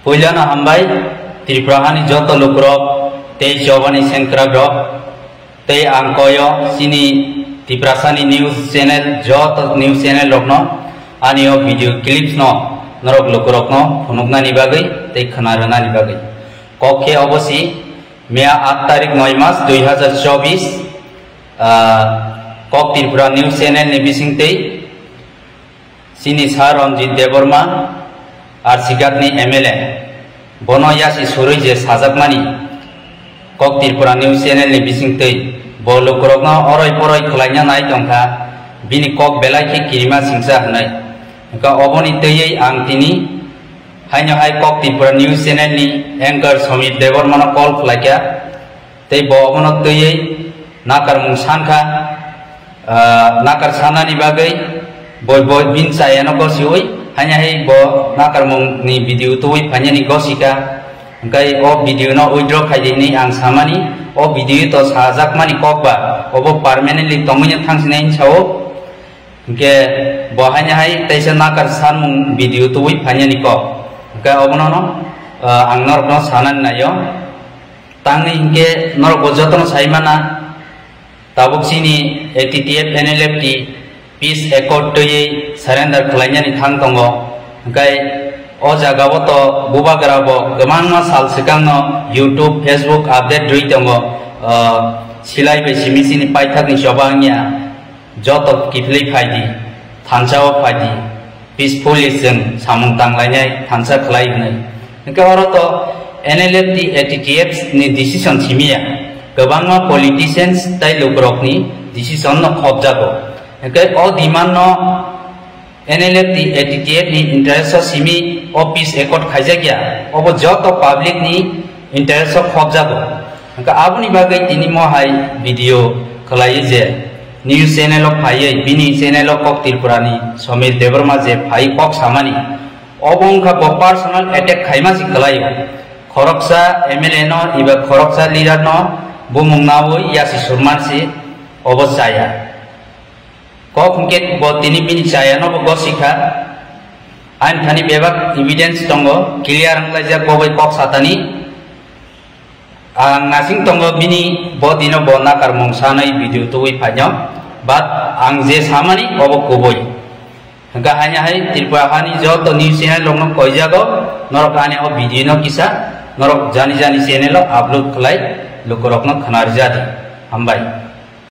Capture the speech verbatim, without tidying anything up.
Puilano hambai Tripura hani joto lukurok tei chobani sengkrakrok tei ang koyo chini Tiprasani news channel, joto news channel rokno ani o video clips no norok lukurokno phunuknani bagwi tei khna rwnani bagwi. Kok khe obo si Miya aat tarik noi mas dui hazar chobis, ah, Kok Tripura news channel ni bisingtwi chini Sir Ranjit Debbarma, Arsigat ni M L A, bono yasi surwi je sajakmani Kok Tripura news channel ni bisingtwi bo lukurokno oroi poroi khwlaina nai tongkha, bini kok belai khe kirima singsa hwnwi. Hwnkha oboni twiwi ang tini haino hai Kok Tripura news channel ni anchor Samir Debbarmano call khlaikha. Tei bo obono twiwi nakarmung sankha, ah, nakar sanani bagwi bo, bo bini chayano gosiwi, hanya hai bo nakarmungni video tubui phainani gosika. Hwnkhe o video no withdraw khaidi hinwi ang samani, o video to sajakmani kok ba, obo permanently tongwino thangsinai hinwi sao. Hwnkhe bo haino hai teisa nakar sanmung video tubui phainani kok. Hwnkhe obono no, ah, ang norokno sanani naio. Tangni hinkhe norok bo jotono sai mana, tabuk chini A T T F N L F T peace accord twiwi surrender khlainani thang tongo. Hwnkhe o jagao to bubagra bo kwbangma sal swkangno YouTube, Facebook update rwi tongo. Ah, silai bai simi chini paithakni choba wngya. Joto kiphilwi phaidi, thansa-o phaidi, peacefully chwng samung tanglainai thansa khlai hwnwi. Hwnkhe oro to N L F T A T T F ni decision simiya, kwbangma politicians tei lukurokni decision no khopjago. Hwnkhe o demand no N L F T A T T F ni interest o simi o peace accord khaijakya, obo joto public ni interest o khopjago. Hwnkhe aboni bagwi tini mo hai video khlaiwi je news channel o phaiwi bini channel o Kok Tripura ni Samir Debbarma je phai kok samani, obo wngkha bo personal attack khaima si khlaio. Khoroksa M L A no eba khoroksa leader no bumung nawi yasi surman si obo chaya. Kok hwnkhe bo tini bini chayano bo gosikha. Ani thani bebak evidence tongo, clear wnglaijak bo bai kok satani. Ang nasing tongo bini bo dino bo nakarmung sanai video tubui phaino, but ang je samani obo kubui. Hwnkha haino hai Tripura hani joto news channel rokno koijago, norok ani o video no kisa norok jani jani channel o upload khlai lukurokno khwnarjadi. Hambai.